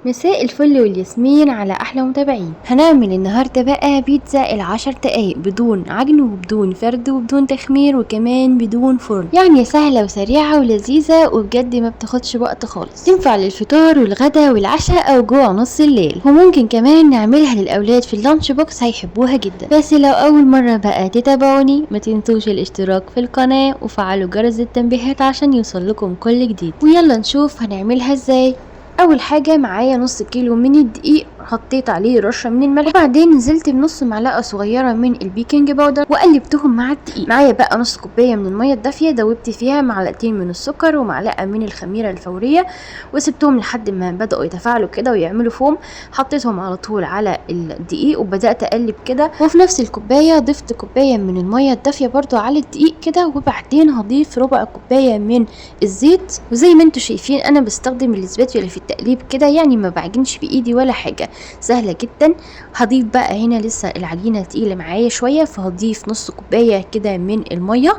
مساء الفل والياسمين على احلى متابعين. هنعمل النهارده بقى بيتزا ال10 دقايق بدون عجن وبدون فرد وبدون تخمير وكمان بدون فرن، يعني سهلة وسريعة ولذيذه وبجد ما بتاخدش وقت خالص، تنفع للفطار والغدا والعشاء او جوع نص الليل، وممكن كمان نعملها للاولاد في ال lunch box هيحبوها جدا. بس لو اول مرة بقى تتابعوني ما تنسوش الاشتراك في القناة وفعلوا جرس التنبيهات عشان يوصل لكم كل جديد. ويلا نشوف هنعملها ازاي. اول حاجة معايا نص كيلو من الدقيق، حطيت عليه رشه من الملح، وبعدين نزلت بنص معلقه صغيرة من ال baking powder وقلبتهم مع الدقيق. معايا بقى نص كوباية من المية الدافيه، دوبت فيها معلقتين من السكر ومعلقة من الخميره الفورية، وسبتهم لحد ما بداوا يتفاعلوا كده ويعملوا فوم. حطيتهم على طول على الدقيق وبدات اقلب كده، وفي نفس الكوباية ضفت كوباية من المية الدافيه برضو على الدقيق كده، وبعدين هضيف ربع كوباية من الزيت. وزي ما انتم شايفين انا بستخدم ال spatula في التقليب كده، يعني ما بعجنش بايدي ولا حاجة، سهلة جدا. هضيف بقى هنا لسه العجينة تقيلة معايا شوية، فهضيف نص كوباية كده من المية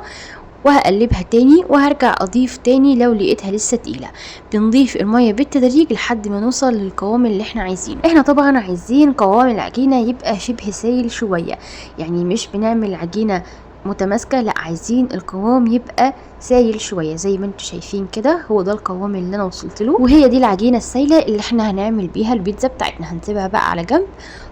وهقلبها تاني، وهرجع اضيف تاني لو لقيتها لسه تقيلة. بنضيف المية بالتدريج لحد ما نوصل للقوام اللي احنا عايزينه. احنا طبعا عايزين قوام العجينة يبقى شبه سايل شوية، يعني مش بنعمل عجينه متماسكة، لا عايزين القوام يبقى سايل شوية زي ما انتم شايفين كده. هو ده القوام اللي انا وصلت له، وهي دي العجينة السايله اللي احنا هنعمل بيها البيتزا بتاعتنا. هنسيبها بقى على جنب،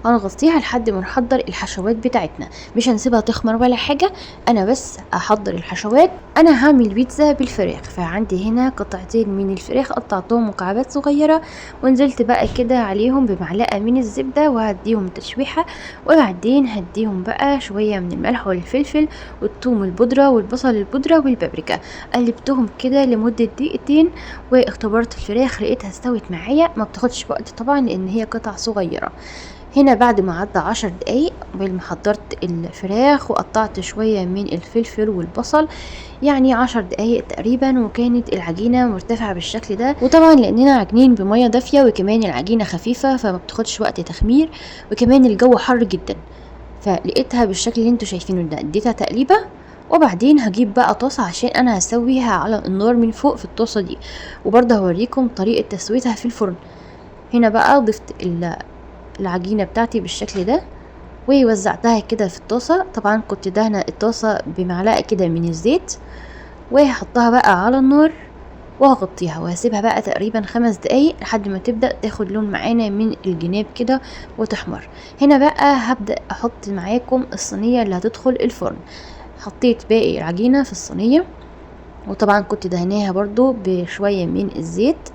هنغطيها لحد ما نحضر الحشوات بتاعتنا، مش هنسيبها تخمر ولا حاجة، انا بس احضر الحشوات. انا هعمل بيتزا بالفراخ، فعندي هنا قطعتين من الفراخ قطعتهم مكعبات صغيرة، ونزلت بقى كده عليهم بمعلقه من الزبدة وهديهم تشويحه، وبعدين هديهم بقى شوية من الملح والفلفل والثوم البودره والبصل البودره والبابريكا. قلبتهم كده لمدة دقيقتين واختبرت الفراخ، لقيتها استوت معايا، ما بتاخدش وقت طبعا لان هي قطع صغيرة. هنا بعد ما عدى 10 دقايق قبل ما حضرت الفراخ وقطعت شوية من الفلفل والبصل، يعني 10 دقايق تقريبا، وكانت العجينة مرتفعة بالشكل ده. وطبعا لاننا عجنين بمية دافية وكمان العجينة خفيفة فما بتاخدش وقت تخمير، وكمان الجو حر جدا، فلقيتها بالشكل اللي انتوا شايفينه ده. اديتها تقليبة، وبعدين هجيب بقى طاسة عشان انا هسويها على النار من فوق في الطاسة دي، وبرضه هوريكم طريقة تسويتها في الفرن. هنا بقى ضفت العجينة بتاعتي بالشكل ده ووزعتها كده في الطاسة، طبعا كنت دهنة الطاسة بمعلقة كده من الزيت، وهحطها بقى على النار وهغطيها وهسيبها بقى تقريبا 5 دقايق لحد ما تبدأ تاخد لون معانا من الجناب كده وتحمر. هنا بقى هبدأ احط معاكم الصينية اللي هتدخل الفرن. حطيت باقي العجينة في الصينية، وطبعا كنت دهناها برضو بشوية من الزيت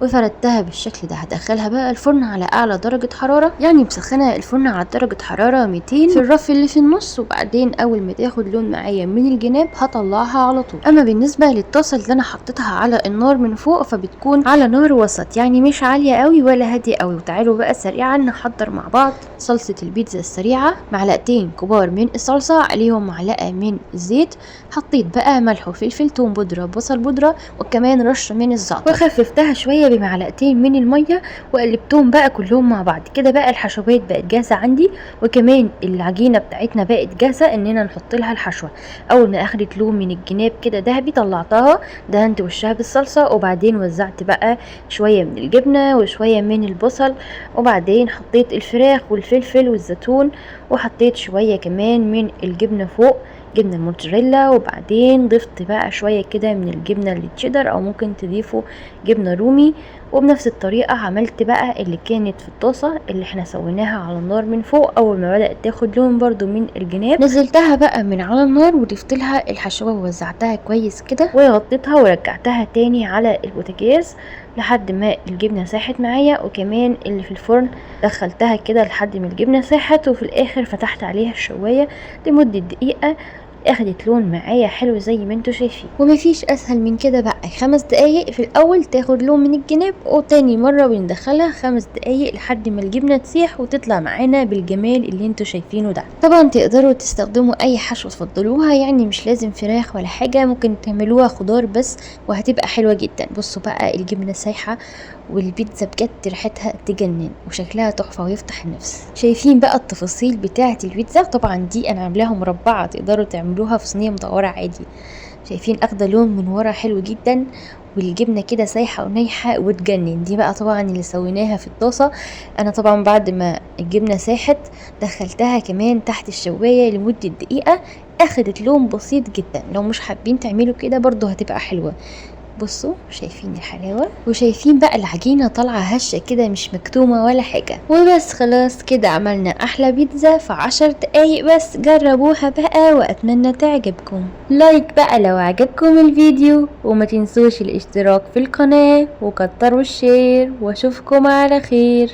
وفردتها بالشكل ده. هدخلها بقى الفرن على اعلى درجة حرارة، يعني مسخنة الفرن على درجة حرارة 200 في الرف اللي في النص، وبعدين اول ما تاخد لون معايا من الجناب هطلعها على طول. اما بالنسبة للطاسة اللي انا حطيتها على النار من فوق فبتكون على نار وسط، يعني مش عالية قوي ولا هادية قوي. وتعالوا بقى سريعا نحضر مع بعض صلصة البيتزا السريعة. معلقتين كبار من الصلصة عليهم معلقة من الزيت، حطيت بقى ملح وفلفل، توم بودرة، بصل بودرة، وكمان رشة من الزعتر، وخففتها شوية بمعلقتين من المية وقلبتهم بقى كلهم مع بعض كده. بقى الحشوات بقت جاهزة عندي، وكمان العجينة بتاعتنا بقت جاهزة اننا نحط لها الحشوه. اول ما اخدت لون من الجناب كده ذهبي طلعتها، دهنت وشها بالصلصه، وبعدين وزعت بقى شوية من الجبنة وشوية من البصل، وبعدين حطيت الفراخ والفلفل والزيتون، وحطيت شوية كمان من الجبنة فوق، جبنه الموتزاريلا، وبعدين ضفت بقى شوية كده من الجبنة التشيدر، او ممكن تضيفوا جبنه رومي. وبنفس الطريقة عملت بقى اللي كانت في الطاسه اللي احنا سويناها على النار من فوق. اول ما بدات تاخد لون برضو من الجناب نزلتها بقى من على النار وضفت لها الحشوه ووزعتها كويس كده وغطيتها ورجعتها تاني على البوتاجاز لحد ما الجبنة ساحت معايا، وكمان اللي في الفرن دخلتها كده لحد ما الجبنة ساحت، وفي الاخر فتحت عليها الشوايه لمدة دقيقة، اخدت لون معايا حلو زي ما انتوا شايفين. ومفيش اسهل من كده بقى، 5 دقايق في الاول تاخد لون من الجناب، وتاني مرة بندخلها 5 دقايق لحد ما الجبنة تسيح وتطلع معانا بالجمال اللي انتوا شايفينه ده. طبعا تقدروا تستخدموا اي حشوة تفضلوها، يعني مش لازم فراخ ولا حاجة، ممكن تعملوها خضار بس وهتبقى حلوة جدا. بصوا بقى الجبنة سايحة والبيتزا بجد ريحتها تجنن وشكلها تحفة ويفتح النفس. شايفين بقى التفاصيل بتاعة البيتزا؟ طبعا دي انا عاملاها مربعة، تقدروا تعملوها في صينية مدورة عادي. شايفين اخده لون من ورا حلو جدا. والجبنه كده سايحه ونايحه وتجنن. دي بقى طبعا اللي سويناها في الطاسه. انا طبعا بعد ما الجبنة ساحت دخلتها كمان تحت الشوايه لمدة دقيقة، اخدت لون بسيط جدا. لو مش حابين تعملوا كده برضو هتبقى حلوة. بصوا شايفين الحلاوة، وشايفين بقى العجينة طالعة هشة كده مش مكتومة ولا حاجة. وبس خلاص كده عملنا احلى بيتزا في 10 دقايق بس. جربوها بقى واتمنى تعجبكم. like بقى لو عجبكم الفيديو، وما تنسوش الاشتراك في القناة وكتروا ال share، واشوفكم على خير.